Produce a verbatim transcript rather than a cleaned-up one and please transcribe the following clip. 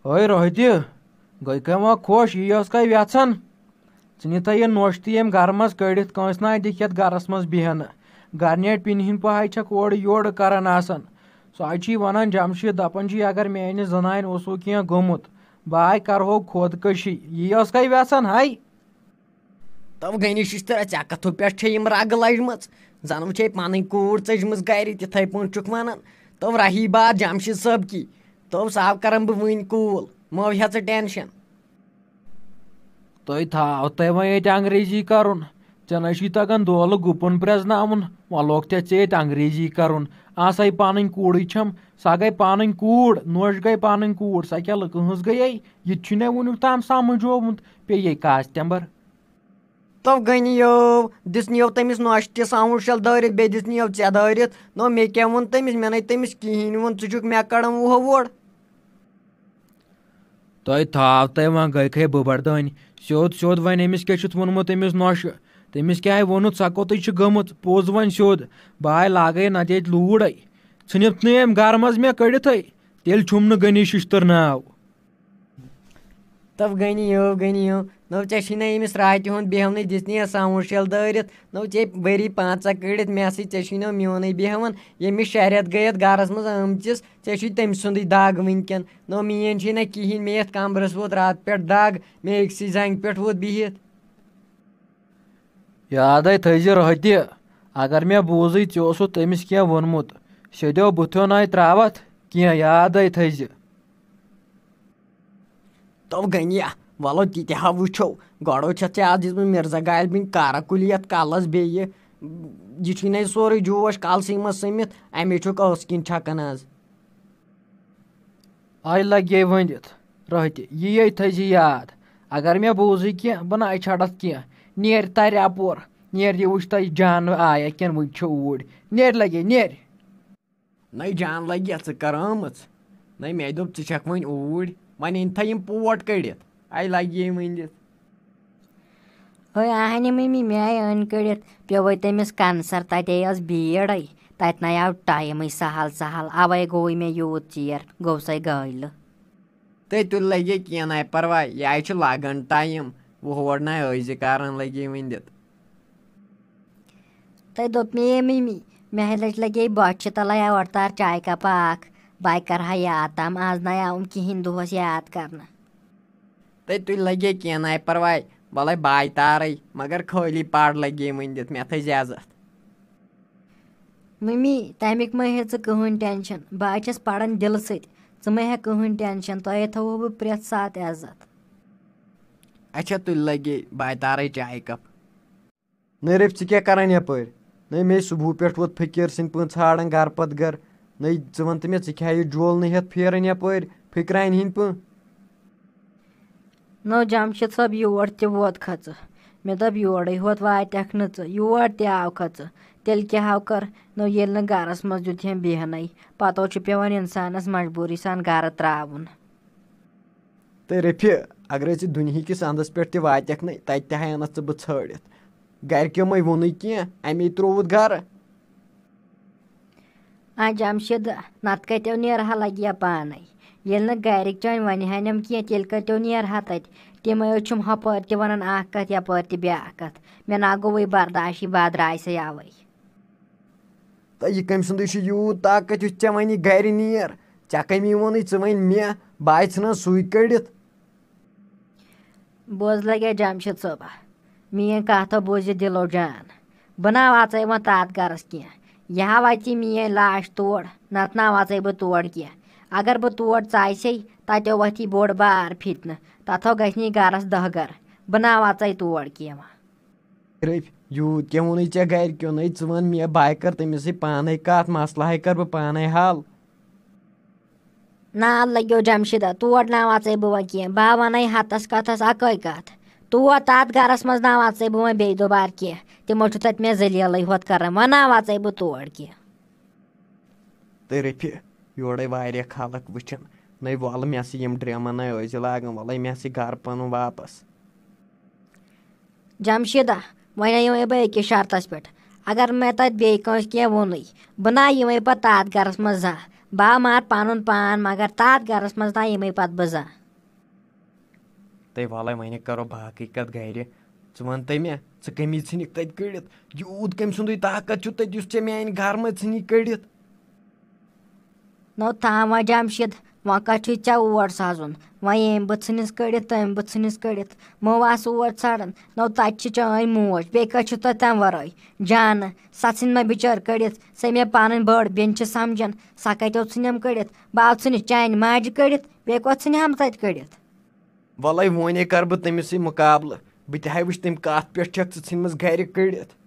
ہے روہتہِ، گٔے کٔمۍ وۄنۍ خۄش، یی ٲس کَے وٮ۪ژھان؟ ژٕ نِتھَے یہِ نوٚش تہِ ییٚمۍ گَرٕ منٛز کٔڑِتھ، کٲنٛسہِ نہ دِکھ یَتھ گَرَس منٛز بیٚہنہٕ۔ گَرنیٹ پِنہِ ہِنٛدۍ پٲٹھۍ چھَکھ اورٕ یورٕ کَران آسان۔ سُہ حظ چھُے وَنان جمشیٖد، دَپان چھُے، اگر میٛانہِ زنانہِ اوسوٕ کینٛہہ گوٚمُت، بہٕ ہاے کَرٕہو خودکٔشی۔ یی ٲس کَے وٮ۪ژھان ہاے؟ تو غنی ششتر، ژےٚ کتھو پٮ۪ٹھ چھے یِم رگہٕ لجمژ؟ زن وٕچھے پنٕنۍ کوٗر ژٔجمٕژ گرِ، تِتھے پٲٹھۍ چھُکھ ونان۔ تو رہی بات جمشید صٲب کی، تو سُہ ہاو کرن بہٕ وٕنۍ کوٗل، مہ ہیٚہ ژٕ ٹینشن۔ تۄہہِ تھاو تۄہہِ وۄنۍ ییٚتہِ انگریزی کرُن، ژےٚ نہ چھُے تگان دولہٕ گُپن پرٛزناوُن، وۄنۍ لوگ ژےٚ ژےٚ ییٚتہِ انگریزی کرُن۔ آسے پنٕنۍ کوٗرٕے چھم، سۄ گٔے پنٕنۍ کوٗر، نوٚش گٔے پنٕنۍ کوٗر، سۄ کیٛاہ لُکہٕ ہٕنٛز گٔیے؟ یہِ تہِ چھُنہٕ وٕنیُک تام سمجھ آمُت۔ پیٚیے کاستٮ۪مبر۔ تو غنیو، دِژنیو تٔمِس نۄشہِ تہِ ساوُنٛڈ شل دٲرِتھ، بیٚیہِ دِژنیو ژےٚ دٲرِتھ۔ نو مےٚ کیٛاہ ووٚن تٔمِس؟ مےٚ نے تٔمِس کِہیٖنۍ ووٚن، ژٕ چھُکھ مےٚ کڑان وُہ ووڑ۔ تۄہہِ تھاو تۄہہِ وۄنۍ گٔے کھے بٕبَردٲنۍ۔ سیوٚد سیوٚد وۄنۍ أمِس کیٛاہ چھُتھ ووٚنمُت أمِس نۄشہِ؟ تٔمِس کیٛاہ ووٚنُتھ؟ سۄ کوٚتٕے چھِ گٔمٕژ؟ پوٚز وۄنۍ سیوٚد۔ بہٕ آے لاگے نَتہٕ ییٚتہِ لوٗڑے۔ ژھٕنِتھ نہٕ أمۍ گرٕ منٛز مےٚ کٔڑِتھٕے، تیٚلہِ چھُم نہٕ غنی شِشتٕر ناو۔ تَو غنی یو، غنی یو۔ نو ژےٚ چھُے نہ أمِس راتہِ ہُنٛد بیٚہونٕے، دِژنٕے یَس ساوُنٛڈ شَل دٲرِتھ۔ نو ژےٚ ؤری پانٛژاہ کٔڑِتھ مےٚ سۭتۍ، ژےٚ چھُے نہ میونٕے بیٚہوان۔ ییٚمِس شےٚ رٮ۪تھ گٔیَتھ گَرَس منٛز آمتِس، ژےٚ چھُے تٔمۍ سُنٛدٕے دَگ وٕنۍکٮ۪ن۔ نو میٛٲنۍ چھے نہ کِہیٖنۍ، مےٚ یَتھ کَمرَس ووت راتہٕ پٮ۪ٹھ دَگ، مےٚ أکسٕے زَنٛگہِ پٮ۪ٹھ ووت بِہِتھ۔ یادے تھٲیزِ رۄہتہِ، اگر مےٚ بوٗزٕے ژےٚ اوسُتھ تٔمِس کینٛہہ ووٚنمُت، سیٚدیو بُتھیو ناے ترٛاوَتھ کینٛہہ، یادے تھٲیزِ۔ تو غنیہ، وَلو تہِ تہِ ہا وٕچھو۔ گۄڈٕ چھَتھ ژےٚ آز دِژمٕژ مرزا غالبٕنۍ کارا کُلیت کَلَس بیٚیہِ۔ یہِ چھُے نَے سورُے جوش کَلسٕے منٛز سٔمِتھ، اَمے چھُکھ ٲس کِنۍ چھَکان آز۔ آے لَگے ؤنِتھ رۄہتہِ، یی یے تھٲیزِ یاد۔ اگر مےٚ بوٗزٕے کینٛہہ، بہٕ نَے چھَڑَتھ کینٛہہ۔ نیر تَرِ اَپور، نیر یہِ وٕچھ تۄہہِ جان آیا کِنہٕ وٕنہِ چھِ اوٗرۍ۔ نیر لَگے، نیر۔ نَے جان لَگہِ، ژٕ کَر آمٕژ؟ نَے مےٚ دوٚپ، ژٕ چھَکھ وۄنۍ اوٗرۍ، وۄنۍ أنۍ تھا یِم پوٹ کٔڑِتھ؟ اَے لَگہِ یے ؤنِتھ۔ ہے اَہنہِ مٔمی، مےٚ آے أنۍ کٔڑِتھ، پیوٚوُے تٔمِس کَنسَر، تَتے ٲس بیٖڑَے، تَتہِ نَے آو ٹایمٕے سہل سہل، اَوَے گوٚوُے مےٚ یوٗت ژیر، گوٚو سَے گٲلۍ۔ تٔتُل لَگے کینٛہہ نَے پَرواے، یہِ آے چھُ لَگان ٹایم، وُہ ووڑ نَے ٲسۍ زِ کَران لَگے ؤنِتھ۔ تۄہہِ دوٚپ مےٚ یے مٔمی، مےٚ لَگہِ لَگے بۄچھِ تَلَے اورٕ تار چاے کَپا اَکھ، بہٕ کَرٕ ہا یاد تام، آز نَے آوُم کِہیٖنۍ دۄہَس یاد کَرنہٕ۔ تٔتُل لَگے کینٛہہ نَے پَرواے، وَلَے بہٕ تارَے، مگر خٲلی پَر لَگے ؤنِتھ، مےٚ تھٲے زیزَتھ۔ مٔمی، تَمیُک مہ ہےٚ ژٕ کٕہٕنۍ ٹٮ۪نشَن، بہٕ حظ چھَس پَران دِلہٕ سۭتۍ، ژٕ مہ ہےٚ کٕہٕنۍ ٹٮ۪نشَن، تۄہے تھاوو بہٕ پرٛٮ۪تھ ساتہٕ عزت۔ اچھا، تُلۍ لَگے، بہٕ تارَے چایہِ کَپ۔ نٔرِف، ژٕ کیٛاہ کَران یَپٲرۍ؟ نٔے مے صُبحُ پٮ۪ٹھ ووت فقیٖر سٕنٛدۍ پٲٹھۍ ژھانٛڈان گَرٕ پَتہٕ گَرٕ۔ نٔے ژٕ وَن تہٕ مےٚ، ژٕ کیٛاہ یہِ جول نہٕ ہٮ۪تھ پھیران یَپٲرۍ فقرانہِ ہِنٛدۍ پٲٹھۍ؟ نو جمشید صٲب، یور تہِ ووت کھژٕ۔ مےٚ دوٚپ، یورے ہوت واتکھ نہٕ ژٕ، یور تہِ آو کھژٕ۔ تیٚلہِ کیٛاہ ہاو کر؟ نو ییٚلہِ نہٕ گرس منٛز دیُت ہٮ۪م بیہنَے، پتہٕ چھُ پٮ۪وان انسانس مجبوٗری سان گرٕ ترٛاوُن۔ تہٕ رفیع، اگرے ژٕ دُنہِکِس اندس پٮ۪ٹھ تہِ واتکھ نَے، تتہِ تہِ ہاینتھ ژٕ بہٕ ژھٲڑِتھ۔ گرِکیو مَے ووٚنُے کینٛہہ، اَمے ترٛووُتھ گرٕ۔ آ جمشیٖد، نتہٕ کتیو نیرٕ ہا لگہِ یا پانے۔ ییٚلہِ نہٕ گرِکۍ چٲنۍ ونہِ ہانٮ۪م کینٛہہ، تیٚلہِ کتیو نیرٕ ہا تتہِ؟ تِمے حظ چھُم ہپٲرۍ تہِ ونان اکھ کتھ، یپٲرۍ تہِ بیٛاکھ کتھ۔ مےٚ نا گوٚوٕے برداشی، بہٕ درٛایسے اوے۔ تہٕ یہِ کٔمۍ سُنٛدٕے چھُ یوٗت طاقت یُتھ ژےٚ ونہِ گرِ نیر؟ ژےٚ کٔمی ووٚنُے ژٕ وَنہِ مےٚ؟ بہٕ آے ژھٕنان سُے کٔڑِتھ۔ بوز لگے جمشید صٲبہ، میٲنۍ کتھ بوٗزِ دِلو جان۔ بہٕ نا واژے وۄنۍ تتھ گرس کینٛہہ۔ یہِ ہا وتی میٲنۍ لاش تور، نتہٕ نا واژے بہٕ تور کینٛہہ۔ اگر بہٕ تور ژایسے، تتیو وتھی بوٚڑ بار فتنہٕ۔ تتھو گژھِ نہٕ یہِ گرس دہ گرٕ۔ بہٕ نا واژے تور کینٛہہ وۄنۍ۔ رٔفۍ، یوٗت کیٛاہ ووٚنُے ژےٚ گرِکیو؟ نَے ژٕ وَن مےٚ، بہٕ ہاے کَرٕ تٔمِس سۭتۍ پانَے کَتھ، مسلہٕ ہاے کَرٕ بہٕ پانَے حل۔ نا لَگیو جمشیٖدہ، تور نا واژَے بہٕ وۄنۍ کینٛہہ۔ بہٕ وَنَے ہَتَس کَتھَس اَکٲے کَتھ۔ تور تَتھ گَرَس منٛز نا واژَے بہٕ وۄنۍ بیٚیہِ دُبارٕ کینٛہہ۔ تِمو چھُ تَتہِ مےٚ ذٔلیٖلٕے ہوت کَران، وۄنۍ نا واژَے بہٕ تور کینٛہہ۔ تہٕ رفیع، یورے واریاہ خلق وٕچھن۔ نَے وَلہٕ مےٚ سۭتۍ یِم ڈرٛیمہٕ نَے ٲسۍ زِ لاگان، وَلَے مےٚ سۭتۍ گَرٕ پَنُن واپَس۔ جمشیدہ، وۄنۍ یِمَے بہٕ أکِس شرطَس پٮ۪ٹھ۔ اگر مےٚ تَتہِ بیٚیہِ کٲنٛسہِ کینٛہہ ووٚنُے، بہٕ نہ یِمَے پَتہٕ تَتھ گَرَس منٛز زانٛہہ۔ بہٕ ہا مار پنُن پان، مگر تتھ گرس منٛز تام یِمے پتہٕ بہٕ زانٛہہ۔ تہٕ وَلَے وۄنۍ کرو باقٕے کَتھ گرِ۔ ژٕ وَن تہٕ مےٚ، ژٕ کٔمِس ژھٕنِکھ تَتہِ کٔڑِتھ؟ یوٗت کٔمۍ سُنٛدُے طاقت چھُ تَتہِ یُس ژےٚ میٛانہِ گرٕ منٛز ژھٕنِکھ کٔڑِتھ؟ نو تام وۄنۍ جمشید، وۄنۍ کَتہِ چھُے ژےٚ اور سَزُن؟ وۄنۍ ییٚمۍ بہٕ ژھٕنِس کٔڑِتھ، تٔمۍ بہٕ ژھٕنِس کٔڑِتھ، مو آسہٕ اور ژھانٛڈان۔ نو تَتہِ چھِ چٲنۍ موج، بیٚیہِ کَتہِ چھُ تَتہِ تَمہِ وَرٲے؟ جانہٕ، سۄ ژھٕنۍ مےٚ بِچٲر کٔڑِتھ، سۄ مےٚ پَنٕنۍ بٔڑ بیٚنہِ چھِ سَمجھان، سۄ کَتیو ژھٕنٮ۪م کٔڑِتھ؟ بہٕ آو ژھٕنِس چانہِ ماجہِ کٔڑِتھ، بیٚیہِ کوٚت ژھٕنہِ ہم تَتہِ کٔڑِتھ؟ وَلَے وۄنۍ کَرٕ بہٕ تٔمِس سۭتۍ مُقابلہٕ، بہٕ تہِ ہاے وٕچھ تٔمۍ کَتھ پٮ۪ٹھ چھَکھ ژٕ ژھٕنمٕژ گَرِ کٔڑِتھ۔